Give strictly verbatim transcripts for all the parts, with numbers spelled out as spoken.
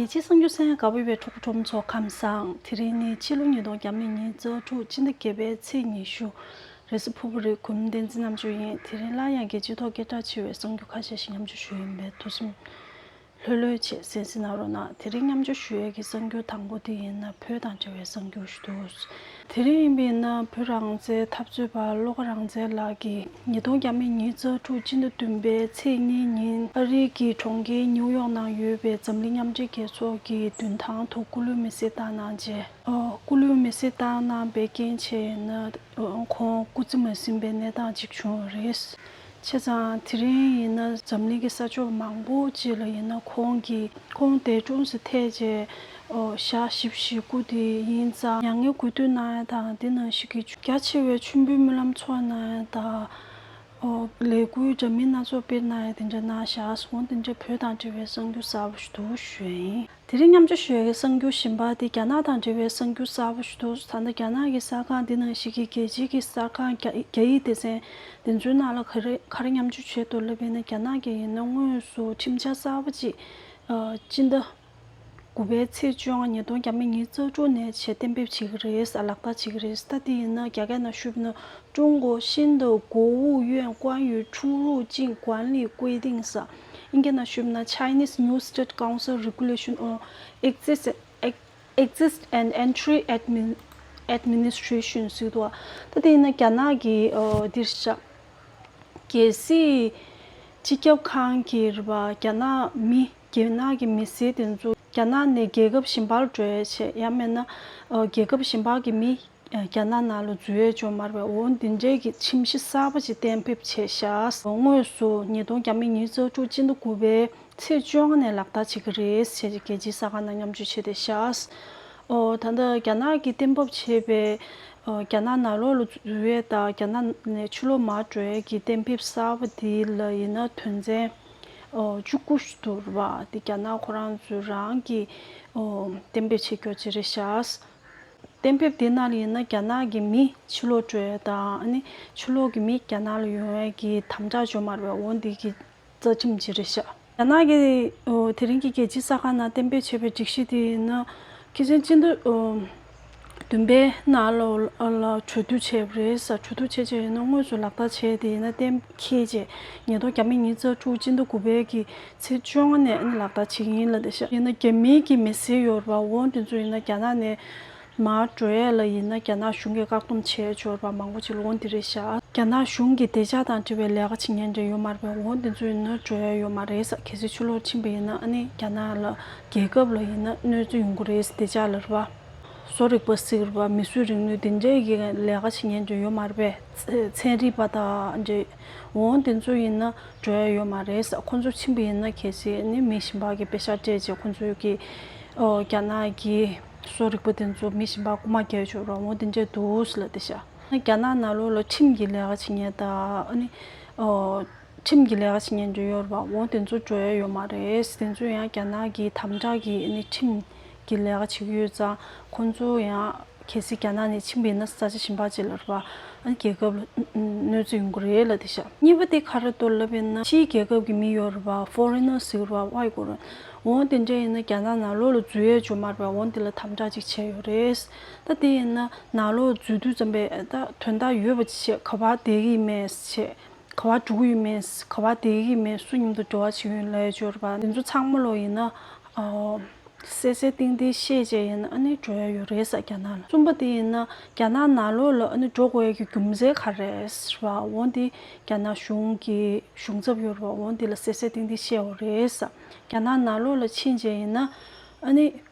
རྒྱལ་སྤྱིའི་གསར་འགྱུར་གསན་ཡག་དགའ་པོ་ཡོད་པའི་ཕྲུ་གུ་ཕྲུ་མོ་ཚོ་ཁམས་བཟང་། དེ་རིང་ནི་ཕྱི་ལོ་ཉིས་སྟོང་ཉི་ཤུ་རྩ་དྲུག་སྤྱི་ཟླ་བརྒྱད་པའི་ཚེས་ཉི་ཤུ་རེས་གཟའ་ཕུར་བུ་རེད། གུས་མོ་བསྟན་འཛིན་རྣམ་དཔྱོད་ཡིན། དེ་རིང་སླར་ཡང་རྒྱལ་སྤྱིའི་ཐོག་སྐད་གྲགས་ཆེ་བའི་གསར་འགྱུར་ཁ་ཤས་ཤིག་མཉམ་སྤྱོད་ཞུ་ཡིན་པས་ཐུགས་སེམས་ལྷོད་ལྷོད་བྱས་གསན་གཟིགས་གནང་རོགས་གནང་། དེ་རིང་མཉམ་སྤྱོད་ཞུ་ཡས་ཀྱི་གསར་འགྱུར་དང་པོ་དེ་ཡིན་ན་བོད་དང་འབྲེལ་བའི་གསར་འགྱུར་ཞིག་འདུག། དེ་རིང་ཡིན་པ་ཡིན་ན་བོད་རང་བཙན་འཐབ་རྩོད་པ་བློ་དགའ་རང་བཙན་ལགས་ཀྱིས་ཉིས་སྟོང་ཉི་ཤུ་རྩ་དྲུག་སྤྱི་ཟླ་བདུན་པའི་ཚེས་གཉིས་ཉིན་ཨ་རི་གི་གྲོང་ཁྱེར་ཉིའུ་ཡོག་ནང་ཡོད་པའི་འཛམ་གླིང་མཉམ་འབྲེལ་རྒྱལ་ཚོགས་ཀྱི་མདུན་ཐང་དུ་སྐུ་ལུས་མེ་བསྲེགས་བཏང་གནང་རྗེས། ཨོ། སྐུ་ལུས་མེ་བསྲེགས་བཏང་གནང་བའི་རྐྱེན་བྱས་ཡིན་ན། ཨོ། ཁོང་སྐུ་ཚེ་མ་ཟིན་པའི་གནས་སྟངས་ཅིག་བྱུང་བ་རེད། བྱས་ཙང་དེ་རིང་ཡིན་ན་འཛམ་གླིང་གི་ས་ཕྱོགས་མང་པོ་ཅིག་ལ་ཡིན་ན་ཁོང་གིས་ཁོང་འདས་གྲོངས་སུ་ཐལ་རྗེས། ཨོ། ཞག་བཞི་བཅུ་ཞེ་དགུ་དེ་ཡིན་ཙང་མྱ་ངན་གུས་འདུད་གནང་ཡ་དང་དེ་ནང་བཞིན་གྱི་རྒྱ་ཆེ་བའི་མཆོད་འབུལ་སྨོན་ལམ་ཚོགས་གནང་ཡ་དང་། ཨོ། ལས་འགུལ་འདྲ་མིན་སྣ་ཚོགས་སྤེལ་གནང་ཡ་དེ་འདྲ་གནང་བཞག་སོང་། དེ་འདྲ་བོད་དང་འབྲེལ་བའི་གསར་འགྱུར་གསར་པ་ཞིག་འདུག་ཞུ་ཡ་ཡིན། དེ་རིང་མཉམ་སྤྱོད་ཞུ་ཡ་གི་གསར་འགྱུར་གཞན་པ་དེ་རྒྱ་ནག་དང་འབྲེལ་བའི་གསར་འགྱུར་གསར་པ་ཞིག་འདུག། ད་ལྟ་རྒྱ་ནག་གི་གསར་ཁང་འདི་ནང་བཞིན་གྱི་རྒྱལ་སྤྱིའི་གི་གསར་ཁང་རྒྱ་རྒྱ་ཡིག་སྡེ་ཚན་དེ་ཚོའི་ནང་ལ་ག་རེ་ག་རེ་མཉམ་སྤྱོད་བྱས་འདུག་ལབ་པ་ཡིན་ན། རྒྱ་ནག་གིས་ཡིན་ན་དངོས་སུ་ཁྲིམས་འཆར་གསར་པ་ཅིག་ཨ། སྤྱི་ཟླ་དགུ་པའི་ཚེས་བཅོ་ལྔ་ཉིས་སྟོང་ཉི་ཤུ་རྩ་དྲུག་ནས་བྱས་གཏན་འབེབས་བྱེད་ཀྱི་རེད། ལག་བསྟར་བྱེད་ཀྱི་རེད། ད་དེ་ཡིན་ན་རྒྱ་སྐད་ནང་ཞུས་པ་ཡིན་ན། 中国新的国务院关于出入境管理规定 ཟེར། ཨིན་སྐད་ནང་ཞུས་པ་ཡིན་ན། Chinese New State Council Regulation on Exit, Exit and Entry Admin, Administration ཟེར་འདུག། ད་དེ་ཡིན་ན་རྒྱ་ནག་གི་ཨོ་འདིར་བཞག་གལ་སྲིད་སྤྱི་ཁྱབ་ཁང་གི་རེད་པ། རྒྱ་ནག་མི་རྒྱ་ནག་གི་མི་སེར་དེ་ཚོ་རྒྱ་ནག་ནས་རྒྱལ་ཁབ་གཞན་པར་འགྲོ་ཡ་བྱས། ཡང་མིན་ན་ཨོ་རྒྱལ་ཁབ་གཞན་པ་གི་མི་རྒྱ་ནག་ནང་ལ་འཛུལ་ཡས་འཇོག་མ་རེད་པ། འོ་འདི་འདྲའི་གི་ཁྲིམས་གཞི་གསར་པ་ཅིག་གཏན་འབེབས་བྱས་ཤག། དངོས་སུ་ཉིས་སྟོང་ཉི་ཤུ་རྩ་དྲུག་སྤྱི་ཟླ་དགུ་པའི་ཚེས་བཅོ་ལྔ་ནས་ལག་བསྟར་བྱེད་ཀྱི་རེད་ཟེར་རྒྱལ་སྤྱིའི་གསར་ཁང་ནང་མཉམ་སྤྱོད་བྱས་བསྡད་ཤག། ཨོ་ད་ལྟ་རྒྱ་ནག་གིས་གཏན་འབེབས་བྱས་པའི་ཨོ་རྒྱ་ནག་ནང་ལོགས་ལ་འཛུལ་ཡས་དང་རྒྱ་ནག་ནས་ཕྱི་ལོགས་མར་འགྲོ་ཡས་ཀྱི་གཏན་འབེབས་གསར་པ་འདི་ལ་ཡིན་ན་དོན་ཚན་ཨོ་བཅུ་དགུ་ཞིག་འདུག་རེད་པ། འདི་རྒྱ་ནག་ཁོ་རང་ཚོས་རང་གིས་ཨོ་གཏན་འབེབས་བྱེད་རྒྱུ་ཅིག་རེད་ཤག། གཏན་འབེབས་དེ་ནང་ལ་ཡིན་ན་རྒྱ་ནག་གི་མི་ཕྱི་ལོགས་འགྲོ་ཡས་དང་། ཨ་ནི་ཕྱི་ལོགས་ཀྱི་མི་རྒྱ་ནག་ལ་ཡོང་ཡས་ཀྱི་དམ་དྲག་འཇོག་མ་རེད་པ། འོ་འདི་གི་རྩ་ཁྲིམས་ཅིག་རེད་ཤག། རྒྱ་ནག་གི་ཨོ་དེ་རིང་གི་རྒྱལ་སྤྱིའི་གསར་ཁང་ནང་གཏན་འབེབས་བྱས་པའི་སྒྲིག་གཞི་དེ་ཡིན་ན། ཁ་སང་སྤྱི་ཟླ་ཨོ་བདུན་པའི་ནང་ལ་ལ་གྲོས་བསྡུར་བྱས་པ་རེད་ཟེར། གྲོས་བསྡུར་བྱས་རྗེས་ཡིན་ན་དངོས་སུ་ལག་བསྟར་བྱས་དེ་ཡིན་ན་གཏན་འཁེལ་རྗེས་ཉིས་སྟོང་ཉི་ཤུ་རྩ་དྲུག་སྤྱི་ཟླ་དགུ་པའི་གི་ཚེས་བཅོ་ལྔ་ནས་ཨ་ནི་ལག་བསྟར་བྱེད་ཀྱི་ཡིན་ལབ་བསྡད་ཤག། ཡིན་ན་རྒྱ་མིའི་གི་མི་སེར་ཡོད་རེད་པ། འོ་དེ་ཚོ་ཡིན་ན་རྒྱ་ནག་ནས་མར་འགྲོ་ཡས་ལ་ཡིན་ན་རྒྱ་ནག་གཞུང་གིས་བཀག་སྡོམ་བྱས་ཡོད་རེད་པ། མང་པོ་ཅིག་ལ་འོ་འདི་རེད་ཤག། རྒྱ་ནག་གཞུང་གི་བདེ་འཇགས་དང་འབྲེལ་བའི་ལས་ཀ་བྱེད་མཁན་འདྲ་ཡོད་མ་རེད་པས། འོ་འདི་ཚོ་ཡིན་ན་འགྲོ་ཡ་ཡོད་མ་རེད་ཟེར། གལ་སྲིད་ཕྱི་ལོགས་ཕྱིན་པ་ཡིན་ན་ཨ་ནི་རྒྱ་ནག་ལ་རྒྱལ་ཁབ་ལ་ཡིན་ན་གནོད་འཚེ་ཡོང་གི་རེད་ཟེར། བདེ་འཇགས་ལ་རེད་པ། བཟོ་རིག་པ་ཟེར་གྱི་རེད་པ། མིས་བཟོས་རིག་ནུས་དེ་འདྲའི་གི་ལས་ཀ་བྱེད་མཁན་འདྲ་ཡོད་མ་རེད་པས། ཚན་རིག་པ་དང་འདྲ། འོ་འདི་ཚོ་ཡིན་ན་འགྲོ་ཡ་ཡོད་མ་རེད་ཟེར། ཁོང་ཚོ་ཕྱིན་པ་ཡིན་ན་གལ་སྲིད་ཨ་ནི་མི་གཞན་པ་གི་པེ་ཤག་སྤྲད་རྗེས་ཁོང་ཚོའི་གི་ཨོ་རྒྱ་ནག་གི་བཟོ་རིག་པ་དེ་ཚོ་མི་གཞན་པ་རྐུ་མ་རྒྱག་ཆོག་ར། འོ་དེ་འདྲས་འདུག་ཟེར་ལབ་བསྡད་ཤག། རྒྱ་ནག་ནང་ལོགས་ལ་ཁྲིམས་ཀྱི་ལས་ཀ་བྱེད་མཁན་དང་ཨ་ནི་ཨོ་ཁྲིམས་ཀྱི་ལས་ཀ་བྱེད་མཁན་འདྲ་ཡོད་རེད་པ། འོ་དེ་ཚོ་འགྲོ་ཡ་ཡོད་མ་རེད། དེ་ཚོ་ཡང་རྒྱ་ནག་གི་དམ་དྲག་གི་ཨ་ནི་ཁྲིམས་ཀྱི་ལས་ཀ་བྱེད་ཀྱི་ཡོད་ཙང་ཁོང་ཚོ་ཡང་གལ་སྲིད་རྒྱ་ནག་ནས་ཕྱིན་པ་ཡིན་ན་ས་ཆ་གཞན་པ་ཅིག་ལ་རེད་པ། ཨ་ནི་རྒྱལ་ཁབ་ལ་གནོད་འཚེ་ཡོང་གི་རེད་ལབ་བསྡད་ཤག། གཉིས་པ་དེ་ག་རེ་འདུག་ལབ་ཡིན་ན་ཕྱིའི་རྒྱལ་ཁབ་ཀྱི་མི་ཡོད་རེད་པ། ཕོ་རེ་ནར་ཟེར་གྱི་རེད་པ། ཝའི་གོ་རེ། འོ་དེ་འདྲ་ཡིན་ན་རྒྱ་ནག་ནང་ལོགས་ལ་འཛུལ་ཡས་ཆོག་མ་རེད་པ། འོ་དེ་ལ་དམ་དྲག་ཅིག་བྱས་ཡོད་རེད། ད་དེ་ཡིན་ན་ནང་ལོགས་འཛུལ་དུས་ཙམ་པས་ད་དོན་དག་ཡོད་པ་ཅིག་བྱས། ག་པར་བསྡད་ཀྱི་ཡིན་མེད་ཅིག། ག་པར་འགྲོ་གི་ཡིན་མེད། ག་པར་བསྡད་ཀྱི་ཡིན་མེད། སུ་མཉམ་དུ་འབྲེལ་བ་བྱེད་ཀྱི་ཡིན་ལབ་ཡས་ཡོད་རེད་པ། དེ་ཚོ་ཚང་མ་ལོག་ཡིན་ན་ཨོ་གསལ་གསལ་ཏིང་ཏིང་ཤེས་བྱས་ཡིན་ན་ཨ་ནི་འགྲོ་ཡ་ཡོད་རེད་ཟེར་རྒྱ་ནག་ལ། གསུམ་པ་དེ་ཡིན་ན་རྒྱ་ནག་ནང་ལོགས་ལ་ཨ་ནི་འགྲོ་དགོས་ཡ་གི་རྒྱུ་མཚན་ག་རེ་རེད་ཟེར་བ། འོ་འདི་རྒྱ་ནག་གཞུང་གི་གཞུང་ཚབ་ཡོད་རེད་པ། འོ་འདི་ལ་གསལ་གསལ་ཏིང་ཏིང་བཤད་དགོས་རེད་ཟེར། རྒྱ་ནག་ནང་ལོགས་ལ་ཕྱིན་བྱས་ཡིན་ན་ཨ་ནི་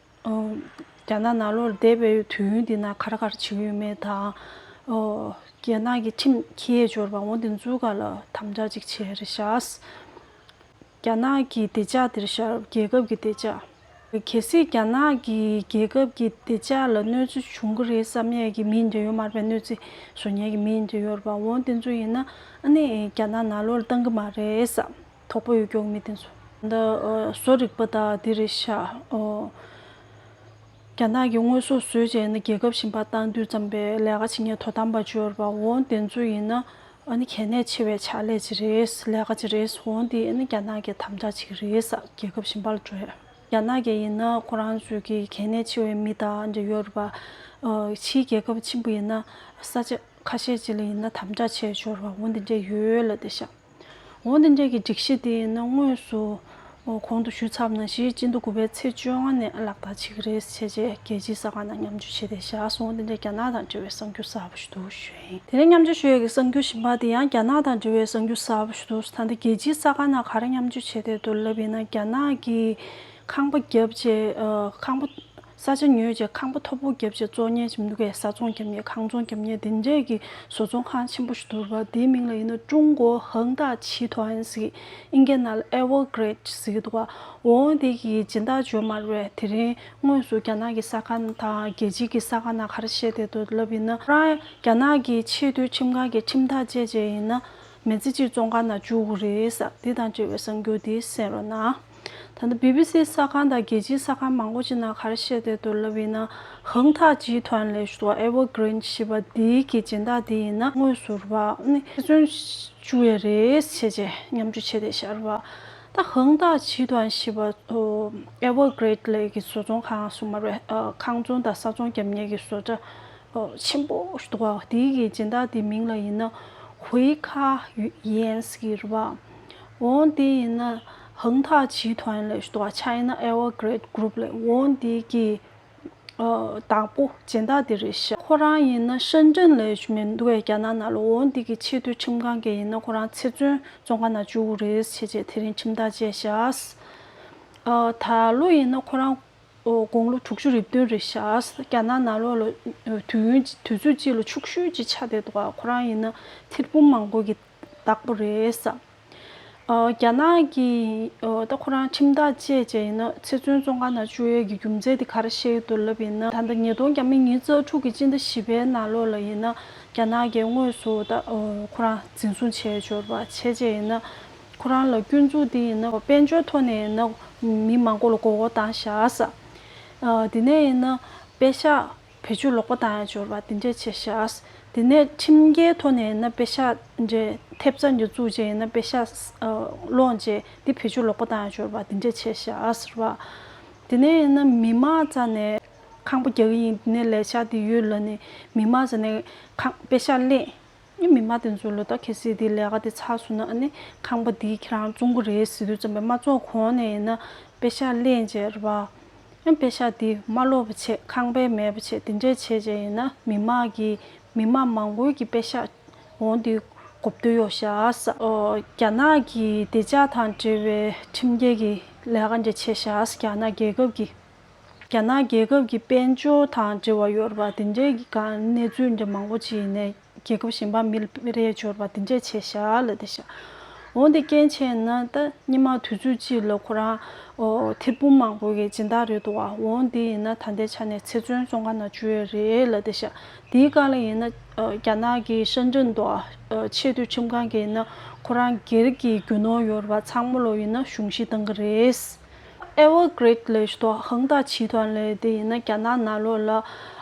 ཨོ་རྒྱ་ནག་ནང་ལོགས་ལ་བསྡད་པའི་དུས་ཡུན་འདི་ནང་ག་རེ་ག་རེ་བྱེད་ཀྱི་ཡོད་མེད་དང་། ཨོ་རྒྱ་ནག་གི་ཁྲིམས་འཁྱེར་ཡས་ཡོད་རེད་པ། འོ་འདི་ཚོའི་སྒང་ལ་དམ་དྲག་ཅིག་བྱས་རེད་ཤག། རྒྱ་ནག་གི་བདེ་འཇགས་དེར་ཤར་རྒྱལ་ཁབ་ཀྱི་བདེ་འཇགས། གལ་སྲིད་རྒྱ་ནག་གི་རྒྱལ་ཁབ་ཀྱི་བདེ་འཇགས་ལ་གནོད་འཚེ་བྱུང་གི་རེད་བསམ་ཡས་ཀྱི་མི་འདྲ་ཡོད་མ་རེད་པས། གནོད་འཚེ་བཟོ་མཁན་གྱི་མི་འདྲ་ཡོད་རེད་པ། འོ་དེ་ཚོ་ཡིན་ན་ཨ་ནི་རྒྱ་ནག་ནང་ལོགས་ལ་བཏང་གི་མ་རེད་བསམ། དོགས་པ་ཡོད་མཁན་གྱི་མི་དེ་ཚོ། ད་ཨ་བཟོ་རིག་པ་དང་དེ་རེད་ཤག། ཨོ། རྒྱ་ནག་གིས་དངོས་ཟོག་བཟོས་བྱས་ནས་རྒྱལ་ཁབ་གཞན་པར་བཏང་དུས་ཙམ་པའི་ལས་ཀ་བྱེད་མཁན་དོ་དམ་པ་ཅིག་ཡོད་རེད་པ། འོ་དེ་ཚོ་ཡིན་ན་ཨ་ནི་གལ་གནད་ཆེ་བའི་ཕྱག་ལས་ཅིག་རེད། ལས་ཀ་ཅིག་རེད། འོ་དེ་ཨ་ནི་རྒྱ་ནག་གིས་དམ་དྲག་བྱེད་ཀྱི་རེད་ཟེར། རྒྱལ་ཁབ་གཞན་པ་ལ་འགྲོ་ཡས། རྒྱ་ནག་གི་ཡིན་ན་ཁོ་རང་ཚོའི་གི་གལ་གནད་ཆེ་བའི་མི་དང་འདྲ་ཡོད་རེད་པ། ཕྱིའི་རྒྱལ་ཁབ་ཆེན་པོ་ཡིན་ན་ས་ཆ་ཁ་ཤས་ཅིག་ལ་ཡིན་ན་དམ་དྲག་བྱས་ཡོད་རེད་པ། འོ་འདི་འདྲ་ཡོད་ལབ་བསྡད་ཤག་འོ་འདི་འདྲ་གི་སྒྲིག་གཞི་དེ་ཡིན་ན་དངོས་སུ་གོང་དུ་ཞུས་ཚར་བ་ནང་བཞིན་སྤྱི་ཟླ་དགུ་པའི་ཚེས་བཅོ་ལྔ་ནས་ལག་བསྟར་བྱེད་ཀྱི་རེད་བྱས་རྗེས་རྒྱལ་སྤྱིའི་གསར་ཁང་ནང་མཉམ་སྤྱོད་བྱས་བསྡད་ཤག་སོང་འདི་འདྲ་རྒྱ་ནག་དང་འབྲེལ་བའི་གསར་འགྱུར་གསར་པ་ཞིག་འདུག་ཞུ་ཡིན། དེ་ནས་མཉམ་སྤྱོད་ཞུ་ཡས་ཀྱི་གསར་འགྱུར་གཞན་པ་དེ་ཡང་རྒྱ་ནག་དང་འབྲེལ་བའི་གསར་འགྱུར་གསར་པ་ཞིག་འདུག་ད་ལྟ་རྒྱལ་སྤྱིའི་གསར་ཁང་ནང་ག་རེ་མཉམ་སྤྱོད་བྱས་བསྡད་འདུག་ལབ་ཡིན་ན། རྒྱ་ནག་གི་ཁང་པ་བརྒྱབ་བྱས་ཁང་པ་ས་ཆ་ཉོས་བྱས་ཁང་པ་མཐོ་པོ་བརྒྱབ་བྱས་བཙོང་མཁན་ཞིག་མི་འདུག་གས། ས་ཚོང་བརྒྱབ་མཁན་ཁང་ཚོང་བརྒྱབ་མཁན་དེ་འདྲས་ཀྱི་བཟོ་ཚོང་ཁང་ཆེན་པོ་ཞིག་འདུག་ར། དེའི་མིང་ལ་ཡིན་ན་ཀྲུང་གོ་ཧང་ཏ་ཆི་ཐོན་ཟེར་གི་ཨིན་སྐད་ནང་ལ་Evergrande་ཟེར་གི་འདུག་ག་འོ་དེ་གི་སྦྱིན་བདག་ཇོ་མ་རེད། དེ་རིང་དངོས་སུ་རྒྱ་ནག་གི་གསར་ཁང་དང་རྒྱལ་སྤྱིའི་གི་གསར་ཁང་ནང་ག་རེ་བཤད་བསྡད་འདུག་ལབ་ཡིན་ན། རང་རྒྱ་ནག་གི་ཆེས་མཐོའི་ཁྲིམས་ཁང་གི་ཁྲིམས་ཐག་བཅད་བྱས་ཡིན་ན་མི་ཚེ་གཅིག་བཙོན་ཁང་ནང་བཅུག་གི་རེད་ཟེར། དེ་དང་འབྲེལ་བའི་གསར་འགྱུར་དེ་གསན་རོགས་གནང་། ད་ལྟ་བི་བི་སི་གསར་ཁང་དང་རྒྱལ་སྤྱིའི་གསར་ཁང་མང་པོ་ཅིག་ནང་ག་རེ་བཤད་བསྡད་འདུག་ལབ་ཡིན་ན། ཧང་ཐག་ཅི་ཐོན་ལས་ཞུ་བ་Evergrande་ཞེས་པ་འདིའི་གི་སྦྱིན་བདག་དེ་ཡིན་ན་དངོས་སུ་ར་ནི་ཚེ་བཙོན་བཅུག་ཡས་རེད་ཟེར་བྱས་མཉམ་སྤྱོད་བྱས་བསྡད་ཤག་ར། ད་ཧང་ཐག་ཅི་ཐོན་ཞེས་པ་Evergrande་ལས་ཀྱི་བཟོ་ཚོང་ཁང་སུ་མ་རེད། ཁང་ཚོང་དང་ས་ཚོང་བརྒྱབ་མཁན་གྱི་བཟོ་གྲྭ་ཆེན་པོ་ཞིག་འདུག་ག་དེའི་གི་སྦྱིན་བདག་དེའི་མིང་ལ་ཡིན་ན་ཧུའེ་ཁ་ཡན་ཟེར་གི་རེད་པ། འོ་དེ་ཡིན་ན་ཧང་ཐག་ཅི་ཐོན་ལས་ཞུ་བ་China Evergrande Group་ལས་འོ་དེ་གི་བདག་པོ་སྦྱིན་བདག་དེ་རེད་ཤག་ཁོ་རང་ཡིན་ན་ཧྲེན་ཀྲེན་ལས་ཞུ་མི་འདུག་གས། རྒྱ་ནག་ནང་ལ་འོ་དེ་གི་ཆེས་མཐོའི་ཁྲིམས་ཁང་གི་ཡིན་ན་ཁོ་རང་ཚེ་བཙོན་བཙོན་ཁང་ནང་བཅུག་གི་རེད་ཟེར་བྱས་དེ་རིང་ཁྲིམས་ཐག་བཅད་ཤག་ད་ལོ་ཡིན་ན་ཁོ་རང་དགུང་ལོ་དྲུག་ཅུ་རེ་བདུན་རེད་ཤག་རྒྱ་ནག་ནང་ལོགས་ལ་དུས་ཡུན་དུས་ཚོད་གཅིག་ལ་ཕྱུག་ཤོས་ཅིག་ཆགས་བསྡད་འདུག་ག་ཁོ་རང་ཡིན་ན་ཐེར་འབུམ་མང་པོ་གི་བདག་པོ་རེད་ཟེར། རྒྱ་ནག་གིས་ད་ཁོ་རང་ཁྲིམས་ཐག་བཅད་བྱས་ཡིན་ན་ཚེ་བཙོན་བཙོན་ཁང་ནང་བཅུག་ཡས་ཀྱི་རྒྱུ་མཚན་དེ་ག་རེ་བཤད་ཀྱི་འདུག་ལབ་ཡིན་ན། ད་ལྟ་ཉིས་སྟོང་ཉེར་དྲུག་གི་སྤྱི་ཟླ་བཞི་པའི་ནང་ལོགས་ལ་ཡིན་ན་རྒྱ་ནག་གིས་དངོས་སུ་ད་ཁོ་རང་འཛིན་བཟུང་བྱས་ཡོད་རེད་པ། བྱས་བྱས་ཡིན་ན། ཁོ་རང་ལ་སྐྱོན་འཛུགས་དེ་ཡིན་ན་དཔལ་འབྱོར་ཐོག་ནས་ཡིན་ན་མི་མང་པོ་ལ་མགོ་སྐོར་བཏང་བཞག་ཟེར། དེ་ནས་ཡིན་ན་པེ་ཤག་བེད་སྤྱོད་ལོག་པ་བཏང་ཡ་འབྱོར་བ་དེ་འདྲས་བྱས་བཞག་དེ་ནས་ཁྲིམས་འགལ་ཐོག་ནས་ཡིན་ན་པེ་ཤག་འདྲས་ཐེབས་རྩ་འདྲས་བཙུགས་བྱས་ཡིན་ན་པེ་ཤག་སློང་བྱས་དེ་བེད་སྤྱོད་ལོག་པ་བཏང་ཡ་འབྱོར་བ་དེ་འདྲས་བྱས་བཞག་ཟེར་བ། དེ་ནས་ཡིན་ན་མི་མང་རྩ་ནས་ཁང་པ་རྒྱག་གི་ཡིན། དེ་ནས་ལས་འཆར་དེ་ཡོད་ལབ་ནས་མི་མང་རྩ་ནས་ཁང་པེ་ཤག་ལེན། ཨ་ནི་མི་མང་དེ་ཚོ་ལ་ད་གལ་སྲིད་དེ་ལས་ཀ་དེ་ཚར་སོང་ན་ཨ་ནི་ཁང་པ་དེ་ཁྱེད་རང་བཙོང་གི་རེད་ཟེར་དུས་ཙམ་པས་མ་བཙོང་གོང་ནས་ཡིན་ན་པེ་ཤག་ལེན་བྱས་རེད་པ། ཨ་ནི་པེ་ཤག་དེ་མ་སློག་པ་བྱས་ཁང་པའི་མེད་པ་བྱས་དེ་འདྲས་བྱས་བྱས་ཡིན་ན་མི་མང་གི་མི་མང་མང་པོའི་གི་པེ་ཤག་འོང་དེ་གོ་བསྡད་ཡོད་ཤག་ཟེར། ཨོ་རྒྱ་ནག་གི་བདེ་འཇགས་དང་འབྲེལ་བའི་ཁྲིམས་འགལ་གྱི་ལས་ཀ་འདྲ་བྱས་ཤག་ཟེར། རྒྱ་ནག་རྒྱལ་ཁབ་ཀྱི་རྒྱ་ནག་རྒྱལ་ཁབ་ཀྱི་དཔལ་འབྱོར་དང་འབྲེལ་བ་ཡོད་རེད་པ། དེ་འདྲའི་གི་གང་གནས་ཚུལ་འདྲ་མང་པོ་ཅིག་ཡིན་ནའི་རྒྱལ་ཁབ་གཞན་པ་མི་ལ་སྤེལ་རེས་ཡོད་རེད་པ། དེ་འདྲས་བྱས་ཤག་ལབ་བསྡད་ཤག་འོ་འདི་རྐྱེན་བྱས་ན་ད་སྔོན་མ་དུས་ཚོད་གཅིག་ལ་ཁོ་རང་ཨོ་ཐེར་འབུམ་མང་པོ་གི་སྦྱིན་བདག་རེད་འདུག་ག་འོ་འདི་ཡིན་ན་ད་ལྟའི་ཆ་ནས་ཚེ་བཙོན་བཙོན་ཁང་ནང་བཅུག་ཡས་རེད་ལབ་བསྡད་ཤག་དེའི་སྒང་ལ་ཡིན་ན་ཨ་རྒྱ་ནག་གི་ཧྲེན་ཀྲེན་དུ་ཨ་ཆེས་མཐོའི་ཁྲིམས་ཁང་གིས་ཡིན་ན་ཁོ་རང་སྒེར་གྱི་རྒྱུ་ནོར་ཡོད་རེད་པ། ཚང་མ་ལོ་ཡིན་ན་གཞུང་བཞེས་བཏང་གི་རེད། Evergrande་ལབ་ཞུ་དོ་ཧང་ཏ་ཆི་ཐོན་ལབ་དེ་ཡིན་ན་རྒྱ་ནག་ནང་ལོགས་ལ་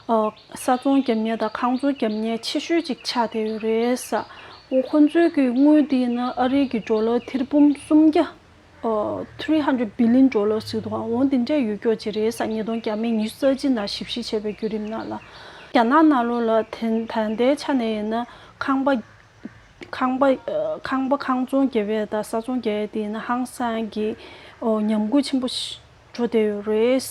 ཨ་ས་ཚོང་རྒྱབ་མཁན་དང་ཁང་ཚོང་རྒྱབ་མཁན་ཆེ་ཤོས་ཅིག་ཆགས་བསྡད་ཡོད་རེད་ཟེར། འོ་ཁོ་ཚོའི་གི་དངུལ་དེ་ཡིན་ན་ཨ་རིའི་གི་ཌོ་ལར་ཐེར་འབུམ་སུམ་བརྒྱ་ཨ་three hundred billion dollars་ཟེར་འདུག་ག་འོ་དེ་འདྲས་ཡོད་སྐྱོ་ཅིག་རེད་ཟེར། ཉིས་སྟོང་ཉེར་དྲུག་ནང་ཞིབ་བཤེར་བྱས་པའི་བརྒྱུད་རིམ་ནང་ལ་རྒྱ་ནག་ནང་ལོགས་ལ་དེ་ད་ལྟའི་ཆ་ནས་ཡིན་ན་ཁང་པ་ཁང་པ་ཨ་ཁང་པ་ཁང་ཚོང་བརྒྱབ་ཡས་དང་ས་ཚོང་བརྒྱབ་ཡས་དེ་ཡིན་ན་ཧང་སང་གི་ཨོ་ཉམས་རྒུད་ཆེན་པོ་ཞིག་འགྲོ་བསྡད་ཡོད་རེད།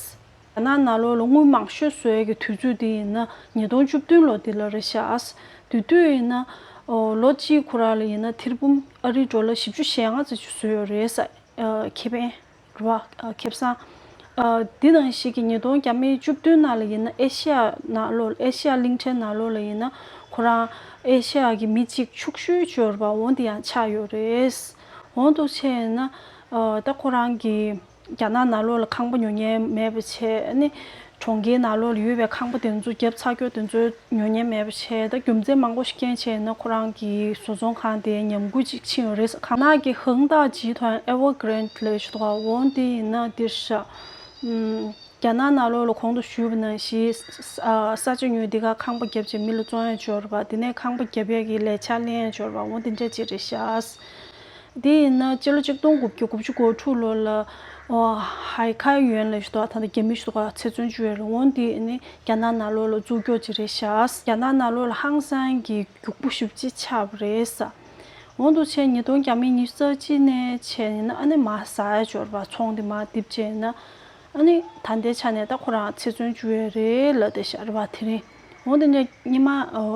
རྒྱ་ནག་ནང་ལོགས་ལ་དངུལ་མང་ཤོས་བཟོ་ཡས་ཀྱི་དུས་ཚོད་དེ་ཡིན་ན་ཉིས་སྟོང་བཅུ་བདུན་ལོ་དེ་ལ་རེད་ཤག་དེ་དུས་ཡིན་ན་ཨོ་ལོ་གཅིག་ཁོ་རང་ལ་ཡིན་ན་ཐེར་འབུམ་ཨ་རིའི་ཌོ་ལར་བཞི་བཅུ་ཞེ་ལྔ་ཙམ་ཞིག་བཟོས་ཡོད་རེད་ཟེར། ཨ་ཁེ་ཕན་རེད་པ། ཨ་ཁེ་བཟང་། ཨ་འདི་ནང་བཞིན་གྱི་ཉིས་སྟོང་ཉེར་བཅུ་བདུན་ནང་ལ་ཡིན་ན་ཨེ་ཤི་ཡ་ནང་ལོགས་ཨེ་ཤི་ཡ་གླིང་ཕྲན་ནང་ལོགས་ལ་ཡིན་ན་ཁོ་རང་ཨེ་ཤི་ཡ་གི་མི་གཅིག་ཕྱུག་ཤོས་ཅིག་ཡོད་རེད་པ། འོ་འདི་ཡང་ཆགས་ཡོད་རེད། འོ་འདུག་བྱས་ན་ཨ་ད་ཁོ་རང་གི་རྒྱ་ནག་ནང་ལོགས་ལ་ཁང་པ་ཉོ་མཁན་མེད་པ་བྱས་ནི་གྲོང་ཁྱེར་ནང་ལོགས་ལ་ཡོད་པའི་ཁང་པ་དེ་ཚོ་བརྒྱབ་ཚར་སྐྱོ་དེ་ཚོ་ཉོ་མཁན་མེད་པ་བྱས། ད་རྒྱུ་མཚན་མང་པོ་ཞིག་རྐྱེན་བྱས་ན་ཁོ་རང་གི་བཟོ་ཚོང་ཁང་དེ་ཉམས་རྒུད་ཅིག་ཕྱིན་ཡོད་རེད། ཁང་ནག་གི་ཧང་ཏ་ཇི་དང་ཨེ་ཝར་གྷི་རེན་ལས་ཞུ་དོ་འོང་དེ་ཡིན་ན་འདིར་ཤ་ཨམ་རྒྱ་ནག་ནང་ལོགས་ལ་གོང་དུ་ཞུས་པ་ནང་བཞིན་ས་ས་ཆ་ཉོས་འདི་ག་ཁང་པ་བརྒྱབ་བྱས་མི་ལ་བཙོང་ཡ་འབྱོར་བ། དེ་ནས་ཁང་པ་བརྒྱབ་ཡ་གི་ལས་འཆར་ལེན་ཡ་འབྱོར་བ་འོང་དེ་འདྲ་ཅིག་རེད་ཤག་དེ་ཡིན་ན་སྤྱི་ལོ་ཆིག་སྟོང་དགུ་བརྒྱ་དགུ་བཅུ་གོ་དྲུག་ལོ་ལ་ ཨོ། ཧའེ་ཁའེ་ཡུན་ལབ་ཞིག་འདུག་ད་ལྟ་རྒྱ་མི་ཞིག་འདུག་ཚེ་བཙོན་བཅུག་ཡོད་རེད། འོ་འདི་ནི་རྒྱ་ནག་ནང་ལོགས་ལ་འཛུགས་སྐྱོང་ཅིག་རེད་ཤག་རྒྱ་ནག་ནང་ལོགས་ལ་ཧང་སང་གི་རྒྱུག་པོ་ཞེ་པོ་ཅིག་ཆགས་པ་རེད་ས། འོ་འདུག་བྱས་ཉིས་སྟོང་ཉི་ཤུ་རྩ་གཅིག་ནས་བྱས་ཡིན་ན་ཨ་ནི་མར་ཟག་ཡ་ཅིག་ཡོད་རེད་པ། ཚོང་འདི་མར་རྡིབ་བྱས་ཡིན་ན། ཨ་ནི་ད་ལྟའི་ཆ་ནས་ད་ཁོ་རང་ཚེ་བཙོན་བཅུག་ཡོད་རེད་ལབ་བསྡད་ཤག་རེད་པ། དེ་རིང་འོ་དེ་འདྲ་སྔོན་མ་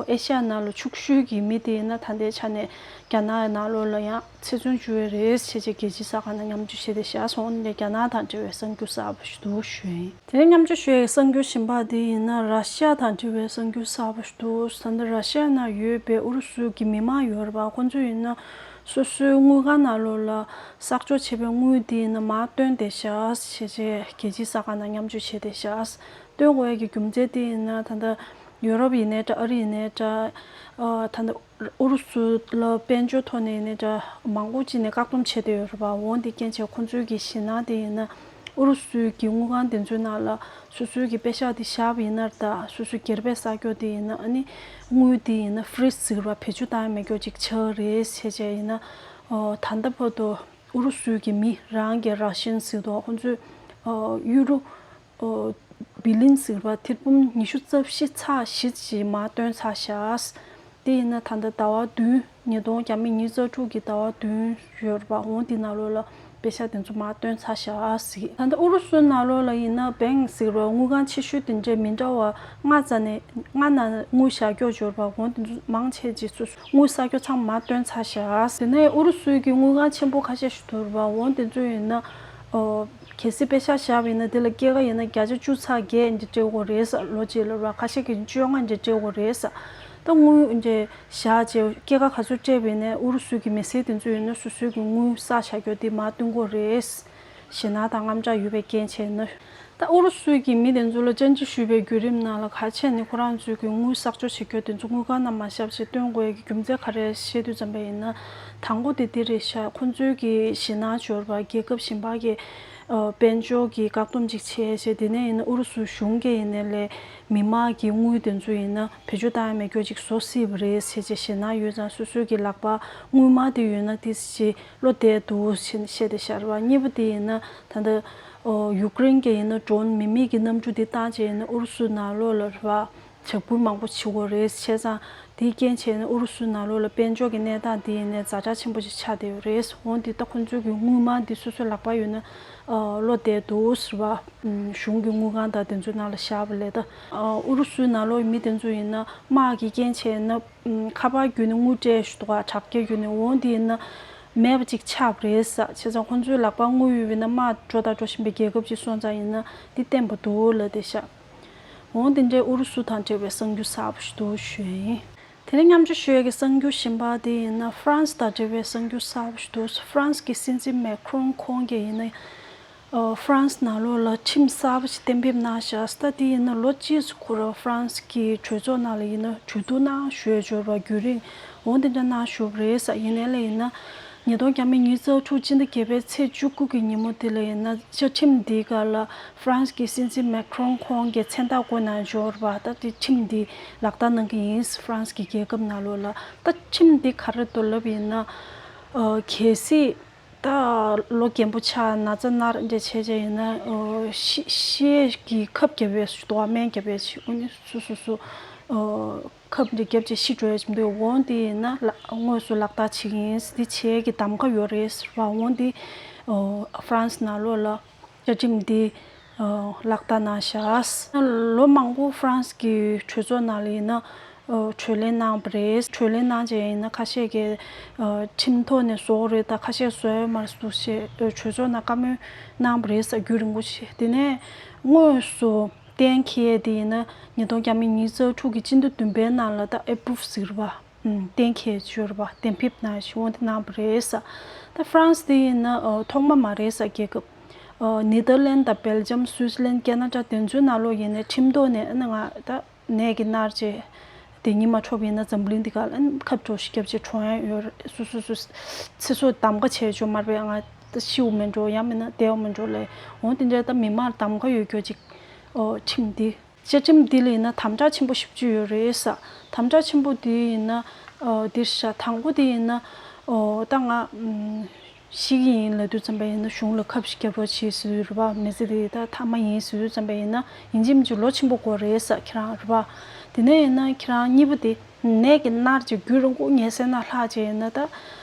ཨེ་ཤ་ཡ་ནང་ལ་ཕྱུག་ཤོས་ཀྱི་མི་དེ་ཡིན་ན་ད་ལྟའི་ཆ་ནས་རྒྱ་ནག་ནང་ལོགས་ལ་ཡང་ཚེ་བཙོན་བཅུག་ཡོད་རེད་བྱས་བྱས་རྒྱལ་སྤྱིའི་གསར་ཁང་ནང་མཉམ་སྤྱོད་བྱས་བསྡད་ཤག་འོ་དེ་འདྲ་རྒྱ་ནག་དང་འབྲེལ་བའི་གསར་འགྱུར་གསར་པ་ཞིག་འདུག་ཞུ་ཡིན། དེ་ནས་མཉམ་སྤྱོད་ཞུ་ཡའི་གསར་འགྱུར་གཞན་པ་དེ་ཡིན་ན་ར་ཤ་ཡ་དང་འབྲེལ་བའི་གསར་འགྱུར་གསར་པ་ཞིག་འདུག་ད་ལྟ་ར་ཤ་ཡ་ནང་ཡོད་པའི་ཨུ་རུ་སུ་གི་མི་མང་ཡོད་རེད་པ། ཁོང་ཚོ་ཡིན་ན་སོ་སོའི་དངུལ་ཁང་ནང་ལོགས་ལ་གསོག་འཇོག་བྱས་པའི་དངུལ་དེ་ཡིན་ན་མར་བཏོན་བསྡད་ཤག་བྱས་བྱས་རྒྱལ་སྤྱིའི་གསར་ཁང་ནང་མཉམ་སྤྱོད་བྱས་བསྡད་ཤག་བཏོན་དགོས་ཡ་གི་རྒྱུ་མཚན་དེ་ཡིན་ན་ད་ལྟ་ཡུ་རོབ་ཡིན་ནའི་འདྲ། ཨ་རི་ཡིན་ནའི་འདྲ། ཨ་ད་ལྟ་ཨུ་རུ་སུ་ལ་དཔལ་འབྱོར་ཐོག་ནས་ཡིན་ནའི་འདྲ། མང་པོ་ཅིག་ནས་བཀག་སྡོམ་བྱས་བསྡད་ཡོད་རེད་པ། འོ་འདི་རྐྱེན་བྱས་ཁོང་ཚོའི་གི་ཞེད་སྣང་དེ་ཡིན་ན་ཨུ་རུ་སུའི་གི་དངུལ་ཁང་དེ་ཚོའི་ནང་ལ་སོ་སོའི་གི་པེ་ཤག་དེ་བཞག་པ་ཡིན་ན་ད་སོ་སོའི་སྒེར་པའི་གསོག་འཇོག་དེ་ཡིན་ན་ཨ་ནི་དངུལ་དེ་ཡིན་ན་ཧྥི་རིས་ཟེར་བ་བེད་སྤྱོད་བཏང་ཡ་མེད་སྐྱོ་ཅིག་ཆགས་རེད་བྱས་བྱས་ཡིན་ན། ཨོ་ད་ལྟ་བར་དུ་ཨུ་རུ་སུའི་གི་མི་རང་གི་ར་ཤན་ཟེར་དོ་ཁོང་ཚོས་ཨོ་ཡུ་རོ་ཨོ་བི་ལིན་ཟེར་བ་ཐེར་འབུམ་ཉི་ཤུ་རྩ་བཞི་ཚེག་བཞི་ཞིག་མར་བཏོན་ཚར་ཤག་དེ་ཡིན་ན་ད་ལྟ་ཟླ་བ་བདུན་ཉིས་སྟོང་ཉི་ཤུ་རྩ་དྲུག་གི་ཟླ་བ་བདུན་ཡོད་རེད་པ། འོ་དེ་ནང་ལོགས་ལ་པེ་ཤག་དེ་ཚོ་མར་བཏོན་ཚར་ཤག་ཟེར། ད་ལྟ་ཨུ་རུ་སུའི་ནང་ལོགས་ལ་ཡིན་ན་བེང་ཟེར་བ་དངུལ་ཁང་ཆེ་ཤོས་དེ་འདྲས་མི་འདྲ་བ་ལྔ་རྩ་ནས་ལྔ་ནང་དངུལ་བཞག་སྐྱོ་འབྱོར་བ་འོ་དེ་ཚོ་མང་ཆེ་ཅིག་སོ་སོ་དངུལ་གསོག་འཇོག་ཚང་མ་བཏོན་ཚར་ཤག་དེ་ནས་ཨུ་རུ་སུའི་གི་དངུལ་ཁང་ཆེན་པོ་ཁ་ཤས་ཤིག་འདུག་རེད་པ། འོ་དེ་ཚོ་ཡིན་ན་ཨོ་གལ་སྲིད་པེ་ཤག་བཞག་པ་ཡིན་ན་དེ་ལ་སྐྱེད་ཀ་ཡིན་ན་བརྒྱ་ཆ་བཅུ་ཚེག་བརྒྱད་འདི་སྤྲད་དགོས་རེད་ལོ་གཅིག་ལ་ར། ཁ་ཤས་ཀྱིས་བཅོ་ལྔ་འདི་སྤྲད་དགོས་རེད། ད་དངུལ་འདི་བཞག་བྱས་སྐྱེད་ཀ་ག་ཚོད་སྤྲད་པ་ཡིན་ན་ཨུ་རུ་སུའི་གི་མི་སེར་དེ་ཚོ་ཡིན་ན་སོ་སོའི་གི་དངུལ་བསགས་བཞག་རྒྱུ་དེ་མར་བཏོན་དགོས་རེད། ཞེད་སྣང་དང་དངངས་སྐྲག་ཡོད་པའི་རྐྱེན་བྱས་ན། ད་ཨུ་རུ་སུའི་གི་མི་དེ་ཚོ་ལ་བཅར་འདྲི་ཞུས་པའི་བརྒྱུད་རིམ་ནང་ལ་ག་བྱས་ནས་ཁོ་རང་ཚོའི་གི་དངུལ་གསོག་འཇོག་བྱེད་རྒྱུ་དེ་ཚོ་དངུལ་ཁང་ནང་མ་བཞག་བྱས་བཏོན་དགོས་ཡ་གི་རྒྱུ་མཚན་ག་རེ་བཤད་དུས་ཙམ་པ་ཡིན་ན། དང་པོ་དེ་འདི་རེད་ཤག་ཁོ་ཚོའི་གི་ཞེད་སྣང་འབྱོར་བ་རྒྱལ་ཁབ་གཞན་པ་གི་ཨ་དཔལ་འབྱོར་གི་བཀག་སྡོམ་ཅིག་བྱས་བྱས་དེ་ནས་ཡིན་ན་ཨུ་རུ་སུ་གཞུང་གིས་ཡིན་ནའི་ལས་མི་མང་གི་དངུལ་དེ་ཚོ་ཡིན་ན་བེད་སྤྱོད་བཏང་ཡ་མེད་སྐྱོ་ཅིག་བཟོ་སྲིད་པ་རེད་བྱས་བྱས་ཞེད་སྣང་ཡོད་ཙང་སོ་སོའི་གི་ལག་པ་དངུལ་སྨར་དེ་ཡོད་ན་དེ་ཅིག་བློ་བདེ་འདུག་ཞེས་བཤད་བསྡད་ཤག་རེད་པ། གཉིས་པ་དེ་ཡིན་ན་ད་ལྟ་ཨོ་ཡུཀ་རེན་གྱི་ཡིན་ན་ཌོ་རོན་མི་མེད་ཀྱི་གནམ་གྲུ་དེ་བཏང་བྱས་ཡིན་ན་ཨུ་རུ་སུ་ནང་ལོགས་ལ་རེད་པ། ཇག་འཕུར་མང་པོ་བྱེད་དགོས་རེད་བྱས་ཙང་དེའི་རྐྱེན་བྱས་ན་ཨུ་རུ་སུ་ནང་ལོགས་ལ་དཔལ་འབྱོར་གྱི་གནས་སྟངས་དེ་ཡིན་ནའི་ཛ་དྲག་ཆེན་པོ་ཞིག་ཆགས་བསྡད་ཡོད་རེད། འོན་ཏེ་ད་ཁོང་ཚོའི་གི་དངུལ་སྨར་འདི་སོ་སོའི་ལག་པ་ཡོད་ན་ཨ་བློ་བདེ་འདུག་ཟེར་བ། གཞུང་གི་དངུལ་ཁང་དང་དེ་ཚོའི་ནང་ལ་བཞག་པ་ལས་ད་ཨུ་རུ་སུའི་ནང་ལོགས་མི་དེ་ཚོ་ཡིན་ན་དམག་གི་རྐྱེན་བྱས་ན་ཁ་པར་བརྒྱུད་ནས་དངུལ་སྤྲད་ཞུ་དགོས། དྲག་སྐྱེད་བརྒྱུད་ནས། འོན་ཏེ་ཡིན་ན་མེད་པ་ཅིག་ཆགས་པ་རེད་ས། བྱས་ཙང་ཁོང་ཚོའི་ལག་པར་དངུལ་ཡོད་པ་ཡིན་ན་དམག་འགྲོ་དང་འགྲོ་བཞིན་པའི་རྒྱལ་ཁབ་ཅིག་སོང་ཙང་ཡིན་ན་འདི་བརྟན་པོ་འདུག་ལབ་བསྡད་ཤག་འོ་དེ་འདྲའི་ཨུ་རུ་སུ་དང་འབྲེལ་བའི་གསར་འགྱུར་གསར་པ་ཞིག་འདུག་ཞུ་ཡ་ཡིན། དེ་ནས་མཉམ་སྤྱོད་ཞུ་ཡ་གི་གསར་འགྱུར་གཞན་པ་དེ་ཡིན་ན་ཧྥ་རན་སི་དང་འབྲེལ་བའི་གསར་འགྱུར་གསར་པ་ཞིག་འདུག་ཧྥ་རན་སི་གི་སྲིད་འཛིན་མེ་ཁྲོན་ཁོང་གིས་ཡིན་ན་ཨོ་ཧྥ་རན་སི་ནང་ལོགས་ལ་ཁྲིམས་གསར་པ་ཞིག་གཏན་འབེབས་གནང་ཤག་ད་དེ་ཡིན་ན་ལོ་གཅིག་ཙམ་འཁོར་ཧྥ་རན་སི་གི་གྲོས་ཚོགས་ནང་ལ་ཡིན་ན་གྲོས་བསྡུར་གནང་ཞུ་ཡ་འབྱོར་བ་བརྒྱུད་རིམ་འོ་དེ་འདྲ་གནང་ཞུ་བ་རེད་ས། ཡིན་ནའི་ལས་ཡིན་ན། ཉིས་སྟོང་ཉི་ཤུ་རྩ་དྲུག་སྤྱི་ཟླ་བརྒྱད་པའི་ཚེས་བཅུ་དགུ་གི་ཉིན་མོ་དེ་ལ་ཡིན་ན་བཅའ་ཁྲིམས་འདིའི་སྒང་ལ་ཧྥ་རན་སི་གི་སྲིད་འཛིན་མེ་ཁྲོན་ཁོང་གིས་མཚན་རྟགས་བཀོད་གནང་འབྱོར་བ། ད་དེ་ཁྲིམས་འདི་ལག་བསྟར་གནང་གི་ཡིན། ཧྥ་རན་སི་གི་རྒྱལ་ཁབ་ནང་ལོགས་ལ་ད་ཁྲིམས་འདི་ག་རེ་འདུག་ལབ་ཡིན་ན། ཨ་གལ་སྲིད་ད་ལོ་རྒན་པོ་ཆགས་ན་ཚ་ན་ར་འདྲ་བྱས་བྱས་ཡིན་ན་ཨ་ཤི་ཤི་ཡས་ཀྱི་ཁབ་བརྒྱབ་པའི་དོ་བ་སྨན་བརྒྱབ་པའི་ཆེད་དུ་ནི་སོ་སོ་སོ་ཨ་ཁབ་འདི་བརྒྱབ་བྱས་ཤི་འགྲོ་ཡ་ཅིག་འདུག་འོན་ཏེ་ཡིན་ན་ལ་དངོས་སུ་ལག་བསྟར་བྱེད་ཀྱི་ཡིན། འདི་བྱེད་ཀྱི་གདམ་ག་ཡོད་རེད་ཟེར་བ། འོན་ཏེ་ཨོ་ཧྥ་རན་སི་ནང་ལོགས་ལ་བཅའ་ཁྲིམས་འདི་ཨོ་ལག་བསྟར་གནང་ཤག་ལོ་མང་པོ་ཧྥ་རན་སི་གི་གྲོས་ཚོགས་ནང་ལ་ཡིན་ན་ཨོ་གྲོས་གླེང་གནང་བ་རེད། གྲོས་གླེང་གནང་བྱས་ཡིན་ན་ཁ་ཤས་ཀྱིས་ཨོ་ཁྲིམས་ཐོག་ནས་བཟོ་དགོས་རེད། ད་ཁ་ཤས་བཟོ་ཡ་མ་རེད་འདུག་ཞེས་ཨོ་གྲོས་ཚོགས་ནང་བཀའ་མོལ་གནང་བ་རེད་ས། རྒྱུན་རིང་པོ་ཞིག་དེ་ནས་དངོས་སུ་གཏན་འཁེལ་ཡས་དེ་ཡིན་ན་ཉིས་སྟོང་ཉི་ཤུ་རྩ་དྲུག་གི་སྤྱི་ཟླ་བདུན་པའི་ནང་ལ་ད་ཨེ་པུ་རུབ་ཟེར་བ། ཨུམ། གཏན་འཁེལ་ཡས་ཅིག་ཡོད་རེད་པ། གཏན་འབེབས་གནང་ཞུ་འོང་དེ་གནང་བ་རེད་ས། ད་ཧྥ་རན་སི་དེ་ཡིན་ན་ཨོ་ཐོག་མ་མ་རེད་ས་རྒྱལ་ཁབ། ཨོ་ནེ་དར་ལན་དང་སྦེལ་ཇམ། སུའི་ཙི་ལན། ཁེ་ན་ཌ། དེ་ཚོའི་ནང་ལོགས་ཡིན་ནའི་ཁྲིམས་ཐོག་ནས་ཨ་ནི་ང་ད་ནད་ཀྱིས་མནར་བྱས་དེ་ཉིད་མ་འཕྲོག་པ་ཡིན་ན་འཛམ་བུ་གླིང་འདི་ག་ལ་ཨ་ནི་ཁབ་གྲོགས་ཤིག་བརྒྱབ་བྱས་གྲོངས་ཡ་ཡོད་རེད། སོ་སོ་སོ་ཚེ་སྲོག་གདམ་ག་བྱས་ཆོག་མ་རེད་པས། ང་ད་ཤི་བ་མིན་འགྲོ། ཡང་མིན་ན་བསྡད་པ་མིན་འགྲོ་ལས། འོང་དེ་འདྲ་ད་མི་མང་གདམ་ག་ཡོད་རྒྱུ་ཅིག་ཨོ་ཁྲིམས་འདི། བཅའ་ཁྲིམས་འདི་ལ་ཡིན་ན་དམ་དྲག་ཆེན་པོ་ཞེ་པོ་ཅིག་ཡོད་རེད་ས། དམ་དྲག་ཆེན་པོ་འདི་ཡིན་ན་ཨོ་འདིར་ཤ་དང་པོ་འདི་ཡིན་ན་ཨོ་ད་ང་ཨུམ་ ཤི་གི་ཡིན་ལབ་དུས་ཙམ་པ་ཡིན་ན་གཞུང་ལ་ཁ་བཞི་རྒྱབ་རོགས་བྱེད་ཟེར་དུས་རེད་པ། མི་ཚེ་འདི་ད་མཐའ་མ་ཡིན་ཟེར་དུས་ཙམ་པ་ཡིན་ན་ཡིན་གཅིག་མིན་གཅིག་ལོ་ཆེན་པོ་འགོར་རེད་ས་ཁྱེད་རང་རེད་པ། དེ་ནས་ཡིན་ན་ཁྱེད་རང་གཉིས་པོ་དེ་ནད་ཀྱིས་མནར་བྱས་རྒྱུན་རིང་པོ་ཉལ་སའི་ནང་ལྷག་བྱས་ཡིན་ན་ད།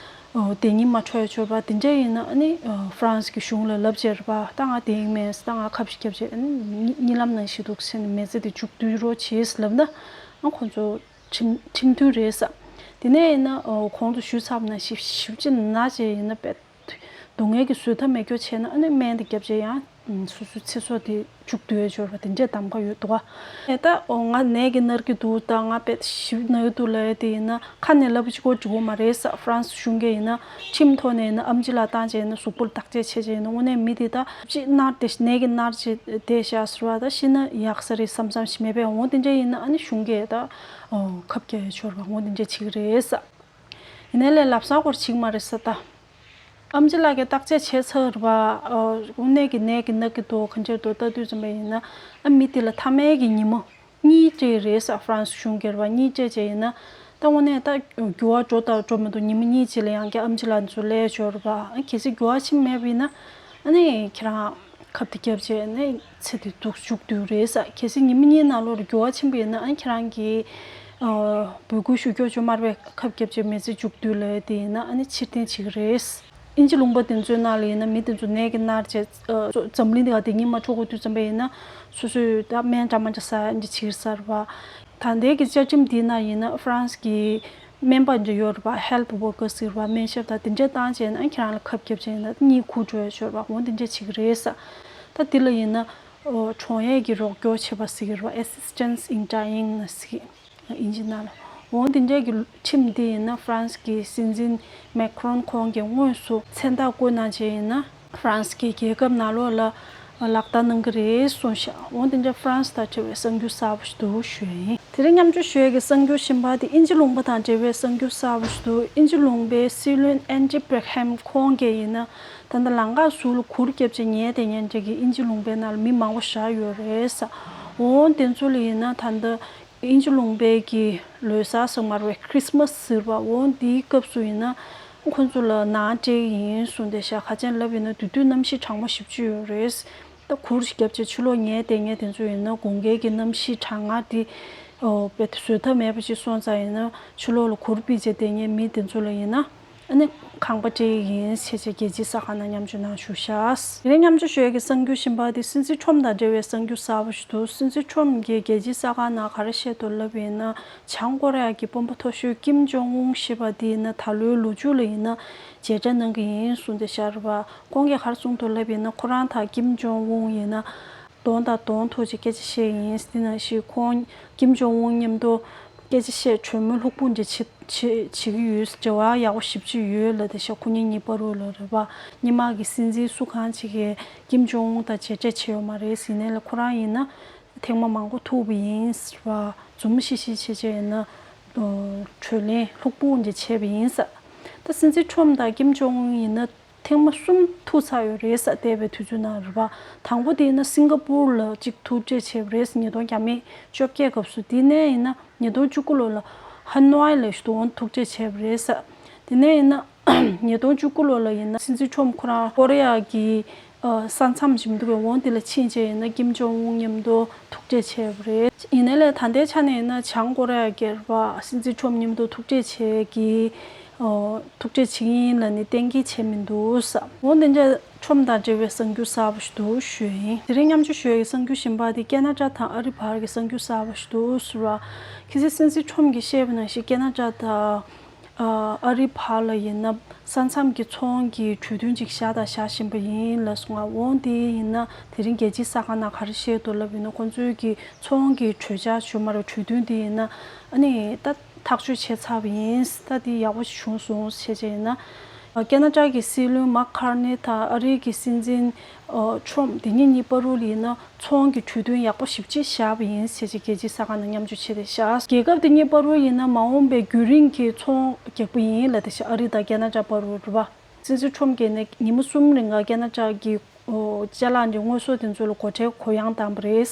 ཨོ་དེ་ཉིན་མ་འཕྲོད་ཆོག་པ་དེ་འདྲ་ཡིན་ན་ཨ་ནི་ཨོ་ཧྥ་རན་སི་གི་གཞུང་ལ་ལབ་བྱས་རེད་པ། ད་ང་དེ་ཡིན་མེད་ད་ང་ཁ་བཞི་རྒྱབ་བྱས་ཨ་ནི་གཉིད་ལམ་ནང་ཞིག་འདུག་ཟེར་ནས་མི་ཚེ་དེ་མཇུག་བསྡུ་རོགས་བྱེད་ལབ་ན་ཨ་ཁོང་ཚོ་ཁྲིམས་ཁྲིམས་མཐུན་རེད་ས། དེ་ནས་ཡིན་ན་ཨོ་གོང་དུ་ཞུས་ཚར་བ་ནང་བཞིན་ཞིབ་ཅིག་ན་བྱས་ཡིན་ན་པད་སྡུག་བསྔལ་གྱི་བཟོད་ཐབས་མེད་སྐྱོ་བྱས་ན་ཨ་ནི་སྨན་དེ་བརྒྱབ་བྱས་ཡང་སོ་སོའི་ཚེ་སྲོག་དེ་མཇུག་བསྡུ་ཡས་འབྱོར་བ་དེ་འདྲས་གདམ་ག་ཡོད་འདུག་ག་ད་ཨོ་ང་ནད་ཀྱིས་མནར་གྱི་འདུག་ད་ང་དཔེ་ཞིབ་ན་ཡོད་འདུག་ལབ་ཡས་དེ་ཡིན་ན་ཁ་ནས་ལབ་ཅིག་གོ་འགྲིག་གི་མ་རེད་ས། ཧྥ་རན་སི་གཞུང་གིས་ཡིན་ན་ཁྲིམས་ཐོག་ནས་ཡིན་ན་ཨམ་ཆི་ལགས་བཏང་བྱས་ཡིན་ན་གཟུགས་པོ་ལ་བརྟག་དཔྱད་བྱས་བྱས་ཡིན་ན་དངོས་གནས་མི་དེ་ད་ཅིག་མནར་ཏེ་ནད་ཀྱིས་མནར་བྱས་བསྡད་བཞག་ཟེར་བ་ད་ཤི་ན་ཡག་ས་རེད་བསམ་བསམ་ཞིག་མེད་པས་འོང་དེ་འདྲས་ཡིན་ན་ཨ་ནི་གཞུང་གིས་ད་ཨོ་ཁབ་རྒྱག་ཡས་འབྱོར་བ་འོང་དེ་འདྲས་བྱེད་ཀྱི་རེད་ས། ཡིན་ནའི་ལས་ལབ་ས་སྐོར་བྱེད་ཀྱི་མ་རེད་ས་ད། ཨམ་ཆི་ལགས་ཀྱིས་བརྟག་དཔྱད་བྱས་ཚར་བ། དངོས་གནས་ཀྱི་ནད་ཀྱི་མནར་གྱི་འདུག་ག་འདྲས་འདུག་ལྟ་དུས་ཙམ་པ་ཡིན་ན་ཨ་མི་དེ་ལ་མཐའ་མའི་གི་ཉིན་མོ་གཉིད་སྤྲད་རེད་ས། ཧྥ་རན་སི་གཞུང་གིས་རེད་པ། གཉིད་སྤྲད་བྱས་ཡིན་ན་ད་དངོས་གནས་ད་འགྱུར་བ་འགྲོ་དང་འགྲོ་མི་འདུག་ཉི་མ་གཉིས་ཅིག་ལ་ཡང་བསྐྱར་ཨམ་ཆི་ལགས་ཚོ་སླེབས་ཡས་འབྱོར་བ། ཨ་གལ་སྲིད་འགྱུར་བ་ཕྱིན་མེད་པ་ཡིན་ན་ཨ་ནི་ཁྱེད་རང་ཁབ་དེ་བརྒྱབ་བྱས་ནས་ཚེ་འདི་འདུག་མཇུག་བསྡུས་རེད་ས། གལ་སྲིད་ཉི་མ་གཉིས་ནང་ལོགས་ལ་འགྱུར་བ་ཕྱིན་པ་ཡིན་ན་ཨ་ནི་ཁྱེད་རང་གིས་ཨ་འབོད་སྐུལ་ཞུ་སྐྱོར་བྱོས་མ་རེད་པས། ཁབ་བརྒྱབ་བྱས་མི་ཚེ་མཇུག་བསྡུས་ལབ་ཡས་དེ་ཡིན་ན་ཨ་ནི་ཕྱིར་འཐེན་བྱེད་ཀྱི་རེད། དབྱིན་ཇི་ལུང་པ་དེ་ཚོའི་ནང་ལ་ཡིན་ན་མི་དེ་ཚོ་ནད་ཀྱིས་མནར་བྱས་ཨ་འཛམ་གླིང་འདི་ག་དེ་ཉིན་མ་འཕྲོད་དགོས་དུས་ཙམ་པ་ཡིན་ན་སོ་སོས་ད་སྨན་འདྲ་མི་འདྲ་ཟ་འདི་བྱེད་ཀྱི་ས་རེད་པ། ད་ལྟའི་གི་བཅའ་ཁྲིམས་འདིའི་ནང་ཡིན་ན་ཧྥ་རན་སི་གི་སྨན་པ་འདྲ་ཡོད་རེད་པ། ཧེལ་ཐི་ཝོར་ཀར་ཟེར་བ་སྨན་ཞབས་དང་དེ་འདྲས་བཏང་བྱས་ན་ཁྱེད་རང་ལ་ཁབ་བརྒྱབ་བྱས་ན་གཉིད་ཁུག་འགྲོ་ཡ་ཤོར་བ་འོ་དེ་འདྲས་བྱེད་ཀྱི་རེད་ས། ད་འདི་ལ་ཡིན་ན་ཨོ་གྲོངས་ཡས་ཀྱི་རོགས་སྐྱོར་བྱེད་པ་ཟེར་གྱི་རེད་པ། Assistance in Dying ཟེར་གྱི་དབྱིན་ཇི་ནང་ལ། འོ་དེ་འདྲས་ཀྱི་ཁྲིམས་འདི་ཡིན་ན་ཧྥ་རན་སི་གི་སྲིད་འཛིན་མེག་རོན་ཁོང་གིས་དངོས་སུ་མཚན་རྟགས་བཀོད་གནང་བྱས་ཡིན་ན། ཧྥ་རན་སི་གི་རྒྱལ་ཁབ་ནང་ལོགས་ལ་ལག་བསྟར་གནང་གི་རེད་གསུངས་ཤག་འོ་དེ་འདྲ་ཧྥ་རན་སི་དང་འབྲེལ་བའི་གསར་འགྱུར་གསར་པ་ཞིག་འདུག་ཞུ་ཡ་ཡིན། དེ་རིང་མཉམ་སྤྱོད་ཞུ་ཡ་གི་གསར་འགྱུར་གཞན་པ་དེ་དབྱིན་ཇི་ལུང་པ་དང་འབྲེལ་བའི་གསར་འགྱུར་གསར་པ་ཞིག་འདུག་དབྱིན་ཇི་ལུང་པའི་སྲིད་བློན་ཨན་ཌི་བྷེག་ཧེམ་ཁོང་གིས་ཡིན་ན་ད་ལྟ་ལམ་ཁ་ཟུར་ལ་གུར་བརྒྱབ་བྱས་ཉལ་བསྡད་མཁན་འདྲ་གི་དབྱིན་ཇི་ལུང་པའི་ནང་ལ་མི་མང་པོ་བཞག་ཡོད་རེད་ས། འོ་དེ་ཚོ་ལ་ཡིན་ན་ད་ལྟ། དབྱིན་ཇི་ལུང་པའི་གི་ལོ་གསར་ཟེར་མ་རེད་པས། ཁྲིས་མས་ཟེར་བ་འོ་འདིའི་སྐབས་སུ་ཡིན་ན་ཁོ་ཚོ་ལ་ནང་སྤྲད་ཀྱི་ཡིན་གསུངས་བསྡད་ཤག་ག་ཅི་ལབ་ཡིན་ན་དེ་དུས་གནམ་གཤིས་གྲང་མོ་ཞེ་པོ་ཅིག་ཡོད་རེད། ད་གུར་ཞིག་བརྒྱབ་བྱས་ཕྱི་ལོགས་ཉལ་བསྡད་མཁན་དེ་ཚོ་ཡིན་ན་དགུན་ཁའི་གི་གནམ་གཤིས་གྲང་ངར་དེ་ཨོ་དཔེ་བཟོད་ཐབས་མེད་པ་ཅིག་སོང་ཙང་ཡིན་ན་ཕྱི་ལོགས་ལ་གུར་ཕུབ་བྱས་བསྡད་མཁན་མི་དེ་ཚོ་ལ་ཡིན་ན། ཨ་ནི་ཁང་པ་སྤྲད་ཡིན་ཞེས་བྱས་རྒྱལ་སྤྱིའི་གསར་ཁང་ནང་མཉམ་སྤྱོད་གནང་བཞུགས་ཤག་དེ་རིང་མཉམ་སྤྱོད་ཞུ་ཡས་ཀྱི་གསར་འགྱུར་གཞན་པ་དེ་སྲིད་འཛིན་ཁྲོམ་དང་འབྲེལ་བའི་གསར་འགྱུར་གསར་པ་ཞིག་འདུག་སྲིད་འཛིན་ཁྲོམ་གྱིས་རྒྱལ་སྤྱིའི་གསར་ཁང་ནང་ག་རེ་བཤད་འདུག་ལབ་ཡིན་ན། བྱང་ཀོ་རི་ཡ་གི་དཔོན་པོ་མཐོ་ཤོས་ཀིམ་ཇོང་ཨུན་ཞེས་པ་དེ་ཡིན་ན་ད་ལོའི་ལོ་མཇུག་ལ་ཡིན་ན་མཇལ་འཕྲད་གནང་གི་ཡིན་གསུངས་བསྡད་ཤག་རེད་པ། ཁོང་གིས་ག་རེ་གསུངས་འདུག་ལབ་ཡིན་ན་ཁོ་རང་དང་ཀིམ་ཇོང་ཨུན་ཡིན་ན། གདོང་དང་གདོང་ཐུག་བྱས་སྐད་ཆ་བཤད་ཡིན། དེ་ནང་བཞིན་ཁོང་ཀིམ་ཇོང་ཨུན་མཉམ་དུ་སྐད་ཆ་བཤད་གྲོས་མོལ་ལྷུག་པོ་འདྲ་བྱེད་བྱེད་བྱེད་ཀྱི་ཡོད། འབྲེལ་བ་ཡག་པོ་ཞེ་པོ་ཅིག་ཡོད་ལབ་བསྡད་ཤག་ཁོ་གཉིས་གཉིས་བར་དུ་ལ་རེད་པ། སྔོན་མ་གི་སྲིད་འཛིན་སུ་གང་ཅིག་གིས་ཀིམ་ཇོང་ཨུན་དང་མཇལ་འཕྲད་བྱས་ཡོད་མ་རེད་ཟེར་ནས་ལ་ཁོ་རང་ཡིན་ན་ཐེངས་མ་མང་པོ་ཐུག་པ་ཡིན་ཟེར་བ། འཛུམ་ཤིག་ཤིག་བྱས་བྱས་ཡིན་ན་གྲོས་གླེང་ལྷུག་པོ་འདྲ་བྱས་པ་ཡིན་ས། ད་སྲིད་འཛིན་ཁྲོམ་དང་ཀིམ་ཇོང་ཨུན་ཡིན་ན། ཐེངས་མ་གསུམ་ཐུག་ཚར་ཡོད་རེད་ས། འདས་པའི་དུས་ཚོད་ནང་རེད་པ། དང་པོ་དེ་ཡིན་ན་སིང་ག་པུར་ལ་གཅིག་ཐུག་འཕྲད་བྱས་པ་རེད་ཉིས་སྟོང་བཅོ་བརྒྱད་སྐབས་སུ། དེ་ནས་ཡིན་ན་ཉིས་སྟོང་བཅུ་དགུ་ལོ་ལ་ཧ་ནོའི་ལ་ཞུ་དོན་ཐུག་འཕྲད་བྱས་པ་རེད་ས། དེ་ནས་ཡིན་ན་ཉིས་སྟོང་བཅུ་དགུ་ལོ་ལ་ཡིན་ན་སྲིད་འཛིན་ཁྲོམ་ཁོ་རང་ཀོ་རི་ཡ་གི་ས་མཚམས་ཞིག་མི་འདུག་པའི་འོང་དེ་ལ་ཕྱིན་བྱས་ཡིན་ན་ཀིམ་ཇོང་ཨུན་མཉམ་དུ་ཐུག་འཕྲད་བྱས་པ་རེད། ཡིན་ནའི་ལས་ད་ལྟའི་ཆ་ནས་ཡིན་ན་བྱང་ཀོ་རི་ཡ་གི་རེད་པ། སྲིད་འཛིན་ཁྲོམ་མཉམ་དུ་ཐུག་འཕྲད་བྱས་ཀྱི། ཨོ། ཐུག་འཕྲད་བྱེད་ཀྱི་ཡིན་ལབ་ནས་གཏན་འཁེལ་བྱས་མི་འདུག་ས། འོ་དེ་འདྲ་ཁྲོམ་དང་འབྲེལ་བའི་གསར་འགྱུར་གསར་པ་ཞིག་འདུག་ཞུ་ཡིན། དེ་རིང་མཉམ་སྤྱོད་ཞུ་ཡ་གི་གསར་འགྱུར་གཞན་པ་དེ་ཁེ་ན་ཌ་དང་ཨ་རི་བར་གྱི་གསར་འགྱུར་གསར་པ་ཞིག་འདུག་ཟེར་བ། གལ་སྲིད་སྲིད་འཛིན་ཁྲོམ་གྱིས་བཤད་པ་ནང་བཞིན་ཁེ་ན་ཌ་དང་ཨ་རི་བར་ལ་ཡིན་ན་ས་མཚམས་ཀྱི་ཚོང་གི་གྲོས་མཐུན་ཅིག་བཞག་དང་བཞག་བཞིན་པ་ཡིན་ལབ་སོང་ང་། འོ་དེ་ཡིན་ན་དེ་རིང་རྒྱལ་སྤྱིའི་གསར་ཁང་ནང་ག་རེ་བཤད་འདུག་ལབ་ཡིན་ན་ཁོང་ཚོའི་གི་ཚོང་གི་གྲོས་འཆར་ཞུ་མ་རེད་གྲོས་མཐུན་དེ་ཡིན་ན་ཨ་ནི་ད། ཐག་གཅོད་བྱས་ཚར་བ་ཡིན། ད་དེ་ཡག་པོ་ཞིག་བྱུང་སོང་ཞེས་བྱས་ན། ཁེ་ན་ཌ་གི་སྲིད་བློན་མཱག་ཁར་ནི་དང་ཨ་རིའི་གི་སྲིད་འཛིན་ཁྲོམ་དེ་གཉིས་གཉིས་བར་དུ་ཡིན་ན་ཚོང་གི་གྲོས་མཐུན་ཡག་པོ་ཞེ་པོ་ཅིག་བཞག་པ་ཡིན་ཞེས་བྱས་རྒྱལ་སྤྱིའི་གསར་ཁང་ནང་མཉམ་སྤྱོད་བྱས་ཏེ་བཞག་རྒྱལ་ཁབ་དེ་གཉིས་བར་དུ་ཡིན་ན་མ་འོངས་པའི་རྒྱུན་རིང་གི་ཚོང་རྒྱག་པ་ཡིན་ལབ་དེ་བཞག་ཨ་རི་དང་ཁེ་ན་ཌ་བར་དུ་རེད་པ། སྲིད་འཛིན་ཁྲོམ་གྱིས་ནས་ཉི་མ་གསུམ་རིང་ལ་ཁེ་ན་ཌ་གི་ཅ་ལག་འདི་དངོས་ཟོག་དེ་ཚོ་ལ་སྒོ་ཁྲལ་གུ་ཡངས་བཏང་པ་རེད།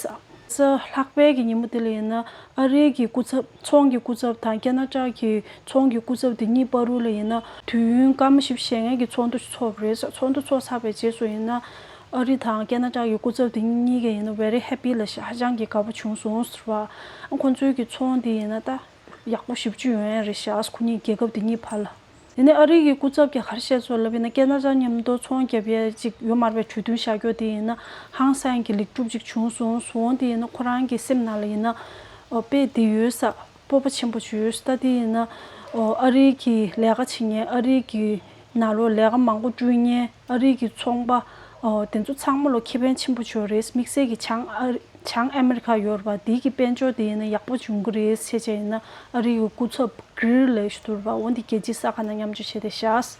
ས་ལྷག་པའི་གི་ཉིན་མོ་དེ་ལ་ཡིན་ན་ཨ་རིའི་གི་སྐུ་ཚབ་ཚོང་གི་སྐུ་ཚབ་དང་ཁེ་ན་ཌ་གི་ཚོང་གི་སྐུ་ཚབ་དེ་གཉིས་བར་དུ་ལ་ཡིན་ན་དུས་ཡུན་སྐར་མ་བཞི་བཅུ་ཞེ་ལྔ་གི་ཚོགས་འདུ་ཞིག་ཚོགས་པ་རེད། ཚོགས་འདུ་ཚོགས་ཚར་བའི་རྗེས་སུ་ཡིན་ན་ཨ་རི་དང་ཁེ་ན་ཌ་གི་སྐུ་ཚབ་དེ་གཉིས་ཀ་ཡིན་ན་very happy ལབ་ཤག་ཧ་ཅང་གི་དགའ་པོ་བྱུང་སོང་ཟེར་བ། ཁོང་ཚོའི་གི་ཚོང་དེ་ཡིན་ན་ད་ཡག་པོ་ཞེ་པོ་ཅིག་ཡོང་ཡ་རེད་ཤག་ཁོ་གཉིས་རྒྱལ་ཁབ་དེ་གཉིས་བར་ལ། དེ་ནས་ཨ་རི་གི་སྐུ་ཚབ་ཀྱིས་ག་རེ་བཤད་སོང་ལབ་ཡིན་ན་ཁེ་ན་ཌ་མཉམ་དུ་ཚོང་རྒྱབ་ཡ་ཅིག་ཡོད་མ་རེད་པས། གྲོས་མཐུན་བཞག་རྒྱུ་དེ་ཡིན་ན་ཧང་སང་གི་ལེགས་གྲུབ་ཅིག་བྱུང་སོང་ཟེར་དེ་ཡིན་ན་ཁོ་རང་གི་སེམས་ནང་ལ་ཡིན་ན་ཨོ་དཔེ་དེ་ཡོད་ས་སྤོབས་པ་ཆེན་པོ་ཅིག་ཡོད་ས། ད་དེ་ཡིན་ན་ཨོ་ཨ་རི་གི་ལས་ཀ་བྱེད་མཁན་ཨ་རི་གི་ནང་ལོགས་ལས་ཀ་མང་པོ་བསྐྲུན་མཁན་ཨ་རི་གི་ཚོང་པ་ཨོ་དེ་ཚོ་ཚང་མ་ལོ་ཁེ་ཕན་ཆེན་པོ་ཅིག་ཡོད་རེད། དམིགས་བསལ་གྱི་བྱང་ཨ་རི་བྱང་ཨ་མི་རི་ཁ་ཡོད་རེད་པ། དེ་གི་དཔལ་འབྱོར་དེ་ཡིན་ན་ཡག་པོ་བྱུང་གི་རེད་ཟེར་བྱས་ཡིན་ན་ཨ་རི་གི་སྐུ་ཚབ་གྷིར་ལབ་ཞིག་འདུག་རེད་པ། འོ་འདི་རྒྱལ་སྤྱིའི་གསར་ཁང་ནང་མཉམ་སྤྱོད་བྱས་ཏེ་བཞག་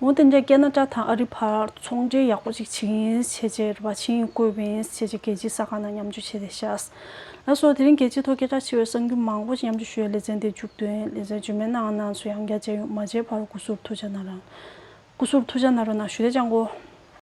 འོ་དེ་འདྲ་ཁེ་ན་ཌ་དང་ཨ་རི་བར་ཚོང་འབྲེལ་ཡག་པོ་ཅིག་བྱེད་ཀྱི་ཡིན་ཟེར་བྱས་རེད་པ། ཕྱིན་བསྐོས་པ་ཡིན་ཟེར་བྱས་རྒྱལ་སྤྱིའི་གསར་ཁང་ནང་མཉམ་སྤྱོད་བྱས་ཏེ་བཞག་ལགས་སོ། དེ་རིང་རྒྱལ་སྤྱིའི་ཐོག་སྐད་གྲགས་ཆེ་བའི་གསར་འགྱུར་མང་པོ་ཞིག་མཉམ་སྤྱོད་ཞུ་བའི་ལེ་ཚན་དེ་མཇུག་བསྡུས་ཡིན། ལེ་ཚན་རྗེས་མའི་ནང་གནང་ཚུལ་ཡང་བསྐྱར་མཇལ་ཡོང་། མ་མཇལ་བར་སྐུ་གཟུགས་ཐུགས་ཅག་གནང་རོགས། སྐུ་གཟུགས་ཐུགས་ཅག་གནང་རོགས་གནང་། ཞུ་དེ་ཅང་གོ།